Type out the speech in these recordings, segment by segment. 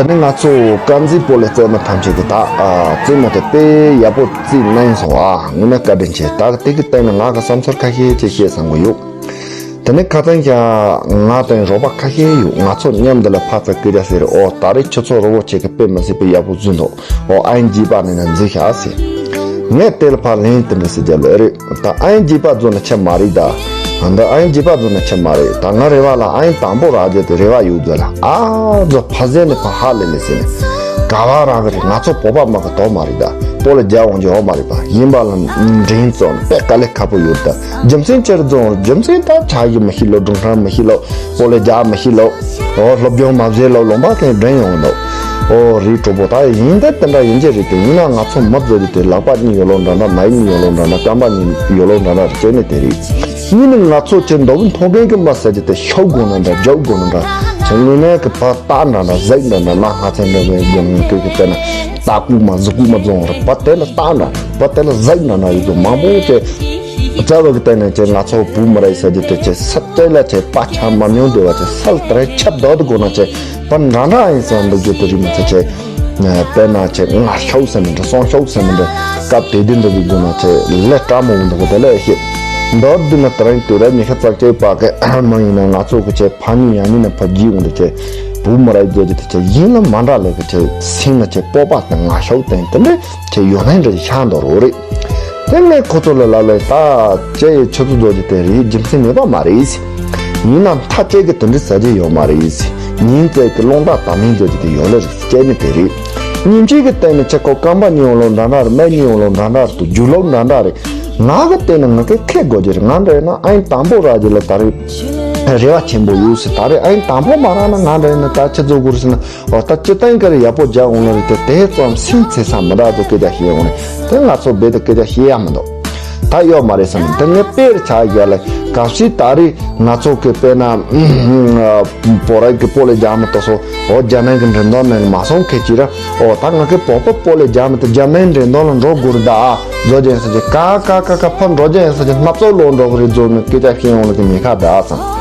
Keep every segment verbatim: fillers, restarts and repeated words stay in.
ད་ནི་ང་ཚོ་དཀར་མཛེས་སྤོ་ལོའི་རྩེད་མོ་ཐམས་ཅད་ཀྱི་ད་ཨ་རྩེད་མོ་དེ་དཔེ་ཡག་པོ་རྩེས་གནང་སོང་ཨ། དངོས་གནས་བཀའ་དྲིན་ཆེ། ད་དེ་གི་སྟེང་ནས་ང་གི་བསམ་ཚུལ་ཁ་ཤས་ཅིག་བཤད་བསམ་གི་ཡོད། དེ་ནས་ཁ་སང་ཀྱང་ང་དང་རོགས་པ་ཁ་ཤས་ཡོད། ང་ཚོ་མཉམ་དུ་ལ་ཕར་ཚུར་སྐད་ཆ་ཟེར། ཨོ་ད་རེས་ཁྱོད་ཚོ་རོགས་པ་བྱེད་གི་དཔེ་མི་སྲིད་པའི་ཡག་པོ་བཟོས་འདུག་ཨོ་ཨ་ཡིན་རྗེས་པ་ནས་ན་འཛུལ་ཤག་ཟེར། ངས་དེ་ལ་ཕར་ལན་དེ་འདྲ་ཟེར་རྒྱབ་ལ་ཨེ་རེད། ད་ཨ་ཡིན་རྗེས་པ་བཟོ་ན་ཆད་མ་རེད་ད། ད་ཨ་ཡིན་རྗེས་པ་བཟོ་ན་ཆད་མ་རེད། ད་ང་རེ་བ་ལ་ཨ་ཡིན་དང་པོ་རག་རྒྱུ་དེ་རེ་བ་ཡོད་དགོས་ལ། ཨ་ཛོ་ཕ་ཟེ་ནས་ཕ་ཧ་ལེ་ལེ་ཟེར་ནས་ག་བ་རག་གི་རེད། ང་ཚོ་བོད་པ་མ་གི་དོག་མ་རེད་ད། སྤོ་ལོ་རྒྱག་འོང་རྒྱུ་ཡོད་མ་རེད་པ། ཡིན་པ་ལ་འགྲན་བཙོང་དཔེ་དཀའ་ལས་ཁག་པོ་ཡོད་ད། རྒྱུ་མཚན་ཅི་རེད་བཟོ་རྒྱུ་མཚན་ད་ཆ་ཡི་མི་ཤེས་ལོ། སྒྲུང་ཁང་མི་ཤེས་ལོ། སྤོ་ལོ་རྒྱག་མི་ཤེས་ལོ། ཨོ་སློབ་སྦྱོང་མ་བྱས་ལོ། ལུང་པ་གང་འདྲེན་ཡོང་འདུག་ཨོ་རི་གྲོགས་པོ་ད་ཡིན་ད་དེ་འདྲ་ཡིན་གྱི་རེད་དེ། ཡིན་ན་ང་ཚོ་མི་བཟོ་རྒྱུ་དེ་ལག་པ་གཉིས་ཡོད་ལོ་འདྲ་འདྲ། མ་ཡིན་གཉིས་ཡོད་ལོ་འདྲ་འདྲ། རྐང་པ་གཉིས་ཡོད་ལོ་འདྲ་འདྲ་རེད་ཟེར་ནས་དེ་རེད། གཉིས་ནི་ང་ཚོ་ཆེ་མདོ་དབུས་མཐོ་སྒང་གི་མི་ཟེར་རྒྱུ་དེ་ཤོབ་དགོས་ན་འདྲ། རྒྱབ་དགོས་ན་འདྲ། ཆེ་དངོས་གནས་ཀྱི་ཕར་སྟག་འདྲ་འདྲ། གཟིག་འདྲ་འདྲ། ལ་ང་ཚོ་འདྲ་བའི་དགོས་ན་ཀི་ཀི་དེ་ན་སྟག་ཀུ་མ་གཟིག་ཀུ་མ་བཙོང་རེད་པ། དེ་ལ་སྟག་འདྲ་པ། དེ་ལ་གཟིག་འདྲ་འདྲ་ཡོད་དགོས་མང་པོ་ཆེ། རྩ་བ་གི་སྟེང་ནས་ཀྱི་ང་ཚོ་བུ་མོ་ར་ཡི་ཟེར་རྒྱུ་དེ་ཀྱི་ས་སྐྱ་ལ་ཀྱི་པ་ཆ་མ་མྱོང་དེ་བ་ཀྱི་སལ་ཏྲེ་ཁྱབ་བསྡད་དགོས་ན་ཀྱི་པ་འདྲ་འདྲ་ཡིན་ཟེར་འདུག་རྒྱུ་དེ་རིགས་མི་ཚེ་ཀྱི་དཔེར་ན་ཀྱི་ངར་ཤོག་ཟེར་མི་འདྲ། སོང་ཤོག་ཟེར་མི་འདྲ། སྐབས་དེ་དུས་འདི་བུ་དགོས་ན་ཀྱི་ལས་སྐྲག་མོ་འོང་འདུག་དེ་ལས་ཤེས་འདོར་དུས་ན་དེ་རིང་དུས་རབས་ཉི་ཤུ་རྩ་གཅིག་པ་གི་མ་ཡིན་ན་ང་ཚོ་གི་ཀྱི་ཕ་ནི་ཡང་ནི་ན་ཕ་རྒྱུད་འོང་འདུག་ཀྱི་བུ་མོ་ར་ཡི་རྒྱུ་དེ་ཀྱི་ཡིན་ལ་མ་འདྲ་ལས་གི་ཀྱི་སེམས་ན་ཀྱི་སྤོབས་པ་དང་ངར་ཤོག་དང་དེ་འདྲ་ཀྱི་ཡོད་ན་འདྲ་ཤ་འདོར་རོ་རེད། དེ་ངས་ཁོ་ཚོ་ལ་ལབ་ལ། ད་ཅེ་ཡི་ཆུ་ཚོད་རྫོགས་ཀྱི་དེ་རེད། རྒྱུ་མཚན་མེད་པ་མ་རེད། ཡིན་ནའང་ཐ་ཅེ་གི་དེ་འདྲ་ཟ་རྒྱུ་ཡོད་མ་རེད། ཉིན་ཙེ་གི་རླུང་རྟ་དང་མིན་རྫོགས་ཀྱི་དེ་ཡོད་ལ་རེད། ཅེ་ནི་དེ་རེད། ཉིན་གཅིག་གི་སྟེང་ནས་ཅེ་ཁོ་རྐང་པ་གཉིས་ཡོང་ལོ་འདྲ་འདྲ་རེད། མིག་གཉིས་ཡོང་ལོ་འདྲ་འདྲ་རེད། དུ་རྒྱུ་ལོག་འདྲ་འདྲ་རེད། ང་གི་སྟེང་ནས་ང་གི་ཁེ་དགོས་རྒྱུ་རེད། ང་འདྲ་ཡིན་ན་ཨ་ཡིན་དང་པོ་རག་རྒྱུ་ལ་ད་རེད་རེ་བ་ཆེན་པོ་ཡོད་ཟེར། ད་རེད་ཨ་ཡིན་དང་པོ་མ་རག་ན་ང་འདྲ་ཡིན་ན་ད་ཅི་བཟོ་དགོས་རེད་ཟེར་ན། འོ་ད་སྤྱི་བཏང་གི་རེད་ཡག་པོ་རྒྱག་འོང་ལ་རེད་དེ། དེ་ཙམ་སེམས་ཚེ་ས་མི་འདྲ་ཚོ་སྐད་ཆ་བཤད་འོང་རེད་དེ། ང་ཚོ་རྦད་དེ་སྐད་ཆ་བཤད་ཡ་མི་འདུག་ད་ཡོད་མ་རེད་བསམ། དེ་ངས་དཔེར་ཆ་བཞག་ལ་གལ་སྲིད་ད་རེས་ང་ཚོ་གི་དཔེར་ན་བོད་རིགས་ཀྱི་སྤོ་ལོ་རྒྱག་མི་དེ་ཚོ་འོ་རྒྱ་ནག་གི་འགྲན་བསྡུར་ནང་ནས་མ་སོང་མཁན་ཅིག་ར། འོ་ད་ང་གི་བོད་པ་སྤོ་ལོ་རྒྱག་མི་དེ་རྒྱ་ནག་འགྲན་བསྡུར་ལ་འགྲོ་དགོས་རེད་ད། བཟོ་རྒྱུ་ཡིན་ས་ཀྱི་ཀ་ཀ་ཀ་ཀ་ཕར་འགྲོ་རྒྱུ་ཡིན་ས་ཀྱི་སྣ་ཚོགས་ལོག་འགྲོ་གི་རེད་བཟོ་ནི་སྐད་ཆ་བཤད་འོང་ལ་གི་མི་ཁ་བརྡ་ཙང་།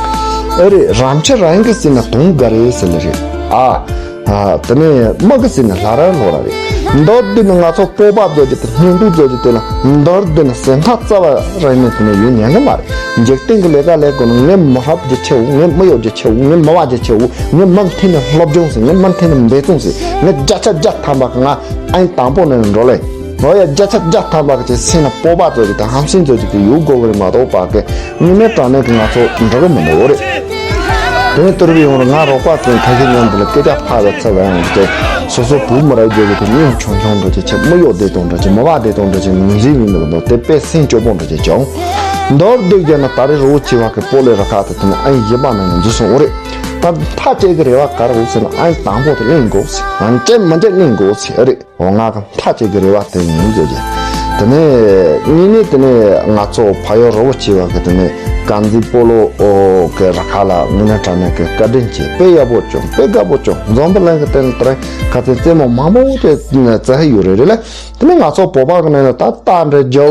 ཨེ་རེད། རང་ཆེ་རང་གི་སེམས་ན་དུང་དགའ་རེད་ཟེར་ལེ་རེད་ཨ། ཨ་དེ་ནས་མི་གི་སེམས་ན་ལྷ་ར་ལྷོ་ར་རེད། མདོར་བསྡུས་ན་ང་ཚོ་སྤོབས་པ་བཟོ་རྒྱུ་དེ་སྙིང་སྡུག་བཟོ་རྒྱུ་དེ་ལ་མདོར་བསྡུས་ན་སེམས་ཐག་རྩ་བ་རང་ནས་དེ་ནས་ཡོད་ཉན་གི་མ་རེད། འཇིག་རྟེན་གི་ལས་ཀ་ལས་དགོས་ན་ངས་མི་ལྷབ་རྒྱུ་ཆེ་བོ། ངས་མི་གཡོ་རྒྱུ་ཆེ་བོ། ངས་མི་བ་རྒྱུ་ཆེ་བོ། ངས་མུ་མཐུད་ནས་སློབ་སྦྱོང་ཟེར། ངས་མུ་མཐུད་ནས་འབད་བརྩོན་ཟེར། ངས་བརྒྱ་ཆ་བརྒྱ་ཐམ་པ་གི་ང་ཨ་ཡིན་དང་པོ་ནས་འགྲོ་ལེ། འོ་ཡ་བརྒྱ་ཆ་བརྒྱ་ཐམ་པ་གི་ཅིག་སེམས་ལ་སྤོབས་པ་ཚོ་ཅིག་དང་ཧམ་སེམས་ཚོ་ཅིག་དེ་ཡོད་དགོས་གི་རེད་མ་གཏོགས་པ་གི་དངོས་གནས་དྲང་གནས་ཀྱི་ང་ཚོ་འགྲོ་གི་མི་འདུག་རེད། དེ་ནས་ཏུར་བི་ཡོང་རུ་ང་རོགས་པ་ཚོ་ཁ་ཤས་མཉམ་དུ་ལ་སྐད་ཆ་ཕར་བ་ཚ་བ་ཡང་ཅིག་སོ་སོ་བུ་མོ་ར་རྒྱུ་གི་དེ་སྙིང་ཆུང་ཆུང་འདྲ་ཅིག་ཆེ་མི་གཡོ་བདེ་ཏོང་འདྲ་ཅིག་མི་བ་བདེ་ཏོང་འདྲ་ཅིག་མི་འཛིན་མི་འདུག་འདུག་དེ་དཔེ་སེམས་སྐྱོ་པོ་འདྲ་ཅིག་བྱུང་། མདོར་བསྡུས་བྱས་ན་ད་རེས་རི་བོ་ཆེ་བ་གི་སྤོ་ལོའི་རུ་ཁག་དེ་དེ་ནས་ཨ་ཡིན་གཞན་པ་ནང་ནས་འཛུལ་སོང་འོ་རེད། ད་མཐའ་གཅིག་གི་རེ་བ་ག་རེ་ཡོད་ཟེར་ན་ཨ་ཡིན་དང་པོ་དེ་གླེང་དགོས་ཟེར། ཨ་ཡིན་ཅན་མི་འཇན་གླེང་དགོས་ཟེར་ཨ་རེད། འོ་ང་གི་མཐའ་གཅིག་གི་རེ་བ་དེ་ཡིན་ཟེར་གྱི། དེ་ནས་གཉིས་ནས་དེ་ནས་ང་ཚོ་ཕ་ཡུལ་རི་བོ་ཆེ་བ་གི་དེ་ནས་དཀར་མཛེས་སྤོ་ལོ་གི་རུ་ཁག་ལ་དངོས་གནས་དྲང་གནས་ཀྱི་བཀའ་དྲིན་ཆེ། དཔེ་ཡག་པོ་བྱུང་། དཔེ་དགའ་པོ་བྱུང་། འཛོམས་པ་ལན་གི་དེ་ནས་དེ་རིང་ཁ་ཚན་རྩེད་མོ་མང་པོ་དེ་བཙལ་ཡོད་རེད་རེད་ལ། དེ་ནས་ང་ཚོ་བོད་པ་གི་ནང་ལ་ད་རྟ་འདྲ་རྒྱའུ་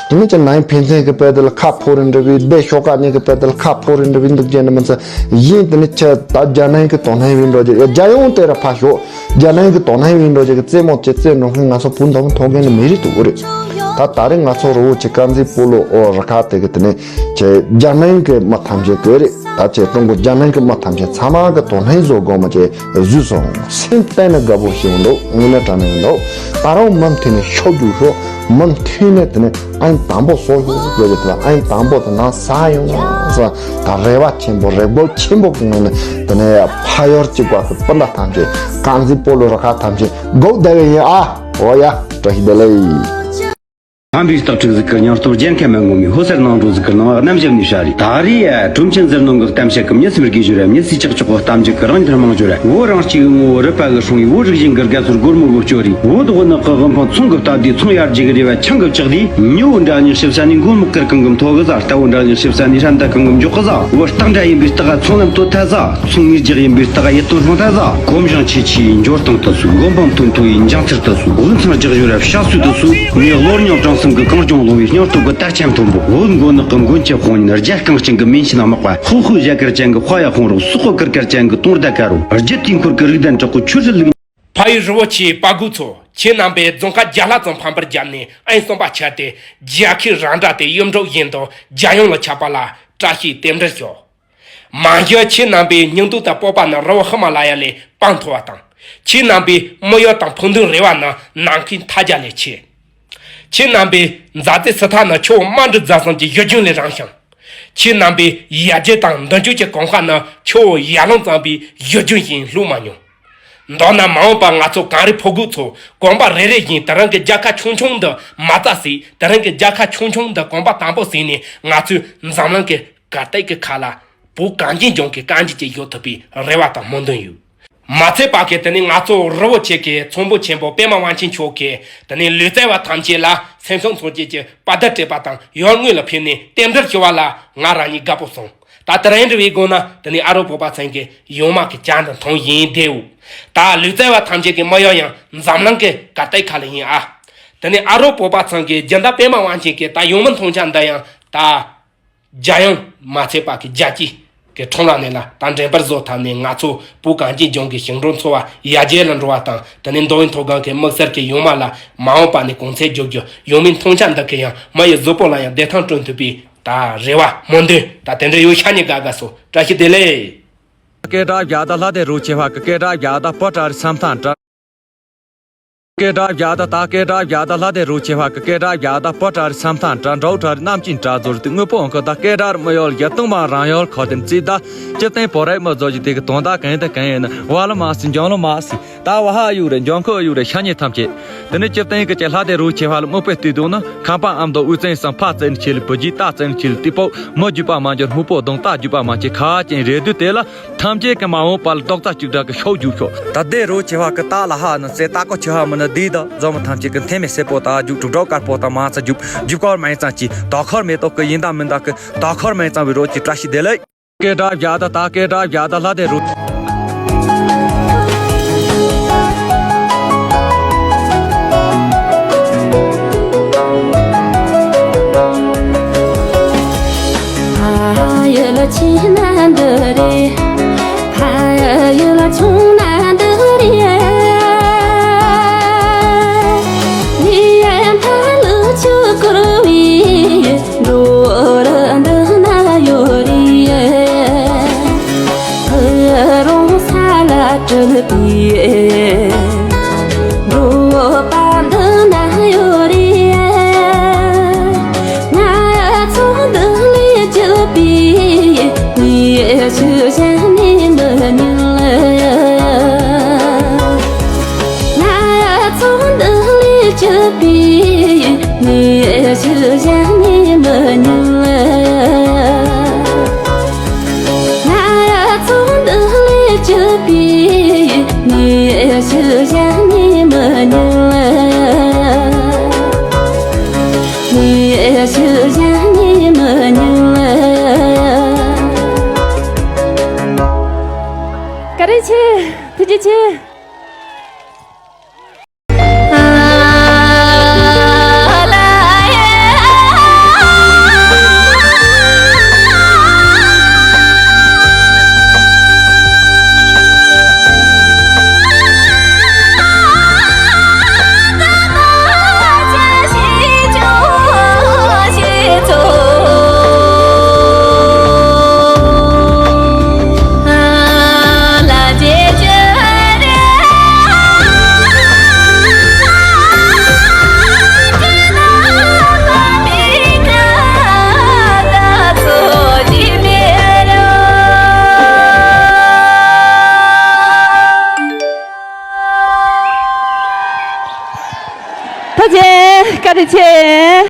དེ་ནས་ཀྱི་ནང་ཕན་ཚུན་གི་དཔེ་དེ་ལ་ཁ་ཕོ་རེ་འདྲ་བའི་སྦས་ཤོག་ཁ་གཉིས་གི་དཔེ་དེ་ལ་ཁ་ཕོ་རེ་འདྲ་བའི་འདུག་རྒྱུ་ནི་མི་ཚེ་ཡིན། དེ་ནས་ཁྱེད་ད་རྒྱ་ནག་གི་དོ་སྣང་ཡིན་འགྲོ་རྒྱུ་རྒྱ་ཡོང་དེ་ར་ཕ་ཤོག་རྒྱ་ནག་གི་དོ་སྣང་ཡིན་འགྲོ་རྒྱུ་གི་རྩེད་མོ་ཅེ་རྩེད་འགྲོ་མཁན་ང་ཚོ་བོད་མདོ་མཐོ་སྒང་ནས་མི་རིགས་དུ་རེད། ད་ད་རེས་ང་ཚོ་རི་བོ་ཆེ་དཀར་མཛེས་སྤོ་ལོ་ཨོ་རུ་ཁག་དེ་གི་དེ་ནས་ཅེ་རྒྱ་ནག་གི་མི་ཐམས་ཅད་གི་རེད། ད་ཅེ་ཀྲུང་གོ་རྒྱ་ནག་གི་མི་ཐམས་ཅད་ཚང་མ་གི་དོ་སྣང་བཟོ་དགོས་མ་ཅེ་བཟོས་སོང་། སེམས་གཏན་ནས་དགའ་པོ་ཞིག་འདུག་དངོས་གནས་དྲང་གནས་འདུག་ད་རུང་མུ་མཐུད་ནས་ཤོག་རྒྱུགས་ཤོག་མུ་མཐུད་ནས་དེ་ནས། ཨ་ཡིན་དང་པོ་སོ་ཡོད་ཡོད་ཡོད་དེ་ལ་ཨ་ཡིན་དང་པོ་དེ་ནང་ས་ཡོང་ས་ད་རེ་བ་ཆེན་པོ་རེ་སྐུལ་ཆེན་པོ་གི་ངང་ནས་དེ་ནས་ཕ་ཡུལ་གཅིག་པ་གི་སྤུན་ཟླ་ཐམས་ཅད་དཀར་མཛེས་སྤོ་ལོ་རུ་ཁག་ཐམས་ཅད་སྒུག་བསྡད་ཡིན་ཨ། འོ་ཡ་བཀྲ་ཤིས་བདེ་ལེགས། ཁམས་པའི་སྟག་ཕྲུག་ཟིག་གི་སྙིང་སྟོབས་རྒྱལ་ཁ་མ་ངོམ་མི་ཕོ་གསར་ནང་འགྲོ་ཟིག་གི་སྣང་བ་རྣམ་ཞབས་ནས་ཤར་རེ། ད་རེས་ཡ་གྲོམ་ཆེན་ཟིལ་གནོན་གི་གཏམ་བཤད་གི་མྱི་སེམས་དགེ་ཞོར་ར་མྱི་སེམས་ཅག་ཅོག་གི་གཏམ་རྒྱུད་གི་རང་འདིར་མང་ཞོར་ར། བོད་རང་གཅིག་གི་ངོ་བོ་རུས་པ་གི་སྲུང་བའི་བོད་རིགས་ཞེན་གི་དགའ་ཚོར་སྒོར་མོ་གི་སྤྱོད་རེས། བོད་དོགས་ནག་གི་དབུ་འཕང་ཚོང་གི་སྟབས་བདེ་ཚོང་ཡར་རྒྱས་གི་རེ་བ་ཆང་གི་ལྕགས་རེས། མྱི་བོ་འདྲ་ཉག་ཞིབ་ས་ནས་མགོ་མི་དཀར་གང་གི་མཐོ་གི་ཟ། རྟ་བོ་འདྲ་ཉག་ཞིབ་ས་ནས་ཧྲན་ཏ་གང་གི་མགྱོགས་གི་ཟ། བོད་སྟག་འདྲ་ཡིན་པའི་སྟག་ག་ཚོང་ལམ་དོད་ཐ་ཟ། ཚོང་ངེར་རྒྱག་ཡིན་པའི་སྟག་ག་ཡིད་རྟོན་སྲུང་ཐ་ཟ། གོམ་ཞེང་ཆེ་ཆེའི་འབྱོར་སྟངས་དུ་སུ། མགོ་འཕང་མཐོན་མཐོ་ཡི་འཇང་ཚེར་དུ་སུ། དབུགས་འཚང་རྒྱག་ཞོར་ར་ཕྱག་སུ་དུ་སུ། ངས་གློ་རྙོག་བྲང་གསུམ་གི་གངས་ལྗོངས་ལུང་བའི་སྙིང་སྟོབས་ཀྱི་དར་ཆེན་མཐོན་པོ། བོད་མགོ་ནག་གི་མགོན་སྐྱབས་དཔུང་ཉིད། རྒྱ་རྐང་ཅན་གྱི་མིན་ཤིན་དམག་པ། ཧུ་ཧུ་བཞད་གར་ཅན་གྱི་དཔའ་ཡ་ཁོང་རོག་སོག་པོ་གུར་དཀར་ཅན་གྱི་དུང་ཟླ་དཀར་རོ། རྒྱུད་དུས་འཁོར་གྱི་རིགས་ལྡན་དྲག་པོ་ཆུ་ཧྲི་ལུག་ཕ་ཡུལ་རི་བོ་ཆེའི་དཔའ་རྒོད་ཚོ། ཁྱེད་རྣམ་པས་རྫོང་ཁག་བརྒྱ་ལྷག་ཙམ་ཕམ་པར་བརྒྱབ་ནས་ཨང་གསུམ་པ་ཆགས་ཏེ། རྒྱལ་ཁའི་རང་སྒྲ་དེ་གཡུ་འབྲུག་བཞིན་དུ་རྒྱལ་ཡོངས་ལ་ཁྱབ་པ་ལ་བཀྲ་ཤིས་རྟེན་འབྲེལ་ཞུ། མ་གཞི་ཁྱེད་རྣམ་པའི་སྙིང་སྟོབས་དང་སྤོབས་པ་ནི་རི་བོ་ཧི་མ་ལ་ཡ་ལས་དཔངས་མཐོ་བ་དང་། ཁྱེད་རྣམ་པའི་མི་ཡུལ་དང་ཕུགས་འདུན་རེ་བ་ནི་ནམ་མཁའི་མཐའ་རྒྱ་ལས་ཆེ། ཁྱེད་རྣམ་པའི་མཛའ་བརྩེའི་སྲིད་མཐའ་ནི་ཆུ་བོ་རྨ་འབྲི་རྫ་གསུམ་གྱི་བཞུར་རྒྱུན་ལས་རིང་ཞིང་། ཁྱེད་རྣམ་པའི་ཡར་རྒྱས་དང་མདུན་སྐྱོད་ཀྱི་གོམ་ཁ་ནི་ཆུ་བོ་ཡར་ཀླུང་གཙང་པོའི་བཞུར་རྒྱུན་བཞིན་ལྷུག་མ་མྱོང་། མདོར་ན་མ་འོངས་པར་ང་ཚོ་གངས་རི་ཕོ་རྒོད་ཚོ་གོམ་པ་རེ་རེ་བཞིན་དེ་རིང་གི་རྒྱལ་ཁ་ཆུང་ཆུང་འདི་མ་རྩ་ཟིག་དེ་རིང་གི་རྒྱལ་ཁ་ཆུང་ཆུང་འདི་གོམ་པ་དང་པོ་ཟིག་ནས་ང་ཚོའི་འཛམ་གླིང་གི་གར་སྟེགས་ཀྱི་ཁ་ལ་བོད་གངས་ཅན་ལྗོངས་ཀྱི་བཀའ་འགྱུར་ཅིག་ཡོད་ཐུབ་པའི་རེ་བ་དང་སྨོན་འདུན་ཡོད། མ་ཚད་པ་གི་དེ་ནས་ང་ཚོ་རི་བོ་ཆེ་གི་ཚོང་དཔོན་ཆེན་པོ་པདྨ་དབང་ཆེན་མཆོག་གིས་དེ་ནས་ལུས་རྩལ་བ་ཐམས་ཅད་ལ་སེམས་ཤུགས་མཚོན་བྱེད་ཀྱི་པར་རྟགས་སྤྲད་པ་དང་ཡར་ངོས་ལ་ཕེབས་ནས་རྟེན་འབྲེལ་ཞུ་བ་ལ་ང་རང་ཉིད་དགའ་པོ་སོང་། ད་དེ་རིང་འདྲ་བའི་སྒོ་ནས་དེ་ནས་ཨ་རོགས་བོད་པ་ཚང་གི་ཡུལ་མ་གི་བྱ་འདི་མཐོང་བཞིན་བསྡད་འོ། ད་ལུས་རྩལ་བ་ཐམས་ཅད་ཀྱི་མི་ཡོང་ཡང་འཛམ་གླིང་གི་གར་སྟེགས་ཁ་ལ་ཡིན་ཨ། དེ་ནས་ཨ་རོགས་བོད་པ་ཚང་གི་སྦྱིན་བདག་པདྨ་དབང་ཆེན་གྱི་ད་ཡུལ་མི་མཐོང་ཆ་འདི་ཡང་ད། རྒྱལ་ཡོངས་མ་ཚད་པ་གི་རྒྱལ་སྤྱི་གི་ཁྲོམ་ར་ནས་ལ་ད་འགྲེམས་སྤེལ་བཟོ་ཐབས་ནས་ང་ཚོ་བོད་གངས་ཅན་ལྗོངས་ཀྱི་ཞིང་འབྲོག་འཚོ་བ་ཡར་རྒྱས་ལ་འགྲོ་བ་དང་དེ་ནས་མདོ་དབུས་མཐོ་སྒང་གི་དམིགས་བསལ་གྱི་ཡུལ་མ་ལ་མ་འོངས་པ་ནས་གོང་ཚད་རྒྱུག་རྒྱུ་ཡོང་མིན་མཐོང་ཆ་འདི་གི་ཡང་མི་ཡི་གཟུགས་པོ་ལ་ཡང་བདེ་ཐང་བསྐྲུན་ཐུབ་པའི་ད་རེ་བ་སྨོན་འདུན་ད་དེ་འདྲ་ཡོད་ཤ་ཉེ་དགའ་དགའ་སོ་བཀྲ་ཤིས་བདེ་ལེགས། སྐད་གྲགས་རྒྱ་དང་ལྷ་སྡེ་རུ་ཆེ་བ་གི་སྐད་གྲགས་རྒྱ་དང་པོ་ཏྲ་རི་ས་མཐའ་འདྲ། སྐད་གྲགས་བརྒྱ་དང་ད་སྐད་གྲགས་བརྒྱ་དང་ལྷ་སྡེ་རུ་ཆེ་བ་གི་སྐད་གྲགས་བརྒྱ་དང་པོ་ཏྲ་རི་ས་མཐའ་འདྲ་འགྲོ་ཏྲ་རི་རྣམ་ཅིན་ཏྲ་ཛོར་ཏི་དངོས་པོ་འོང་ཁོ་ད་སྐད་གྲགས་རི་མི་ཡོལ་ཡ་ཏུང་མ་རང་ཡོལ་ཁོ་དེ་རྩིས་ད་སྤྱིར་བཏང་པོ་རེ་མི་བཟོ་ཞིག་དེ་གི་དོན་དག་གང་དང་གང་ཡིན་ན་བ་ལ་མ་སྲིད་འཇོང་ལ་མ་སྲིད་ད་བ་ཧ་ཡུག་རེ་འཇོང་ཁོ་ཡུག་རེ་ཤ་ཉེ་ཐམས་ཅད་དེ་ནི་སྤྱིར་བཏང་གི་ཅེ་ལྷ་སྡེ་རུ་ཆེ་བ་ལ་མིག་དཔེ་ལྟོས་དུང་ན་ཁམས་པ་ཨ་མདོ་དབུས་བཙན་སམ་ཕ་བཙན་ཆེ་ལི་བུ་རྒྱུད་ད་བཙན་ཆེ་ལི་ཏི་པོ་མི་རྒྱུད་པ་མ་འབྱོར་སྨུག་པོ་གདོང་རྟ་རྒྱུད་པ་མ་ཆེ་ཁ་ཅན་རེ་དུས་དེ་ལ། ཐམས་ཅད་ཀྱི་མ་འོངས་པ་ལ་རྡོག་རྩ་གཅིག་སྒྲིལ་གྱི་ཤོག་རྒྱུགས་ཤོག་ད་ལྟའི་རོ་བྱེ་བ་གི་རྟགས་ལ་ཧ་ནི་ཚེ་ལྟ་སྐོར་ཆེ་བ་མི་ནི་དེའི་དག་རྫོང་མི་ཐམས་ཅད་ཀྱི་མཐེ་མེ་སེར་པོ་དག་རྒྱུགས་གྲུབ་སྒྲོག་དཀར་པོ་དང་མ་ཚ་རྒྱུགས་རྒྱུགས་སྐོར་མ་ཡིན་ཙང་གྱིས་དོ་ཁོར་མེ་ཏོག་གི་ཡིན་དང་མིན་དང་གི་དོ་ཁོར་མ་ཡིན་ཙང་བའི་རོ་གྱི་བཀྲ་ཤིས་བདེ་ལེགས། སྐད་གྲགས་བརྒྱ་དང་ད་སྐད་གྲགས་བརྒྱ་དང་ལྷ་སྡེ་རུ། ཕ་ཡུལ་ཆེ་ན་འདི་རེད། ཕ་ཡུལ་ཆུང་ན་འདི་རེད། ངའི་ཕ་ལུ་ཆུ་བསྐོར་བའི་འགྲོ་རུ་འདི་ན་ཡོད་རེད། ཁོ་རང་ས་ལ་བྲལ་བའི་འགྲོ་བ་འདི་ན་ཡོད་རེད། ང་ཚོ་འདི་ལས་བརྒྱུད་པའི་ངའི་ཆུ་ཞིང་ནས་མི་ཉུང་། ང་ཚོ་འདི་ལས་བརྒྱུད་པའི་ངའི་ཆུ་ཞིང་ནས་མི་ཉུང་། ང་ཚོ་འདི་ལས་བརྒྱུད་པའི་ངའི་ཆུ་ཞིང་ནས་མི་ཉུང་། ངའི་ཆུ་ཞིང་ནས་མི་ཉུང་། བཀའ་དྲིན་ཆེ། ཐུགས་རྗེ་ཆེ། ཐུགས་རྗེ་ཆེ། བཀའ་དྲིན་ཆེ།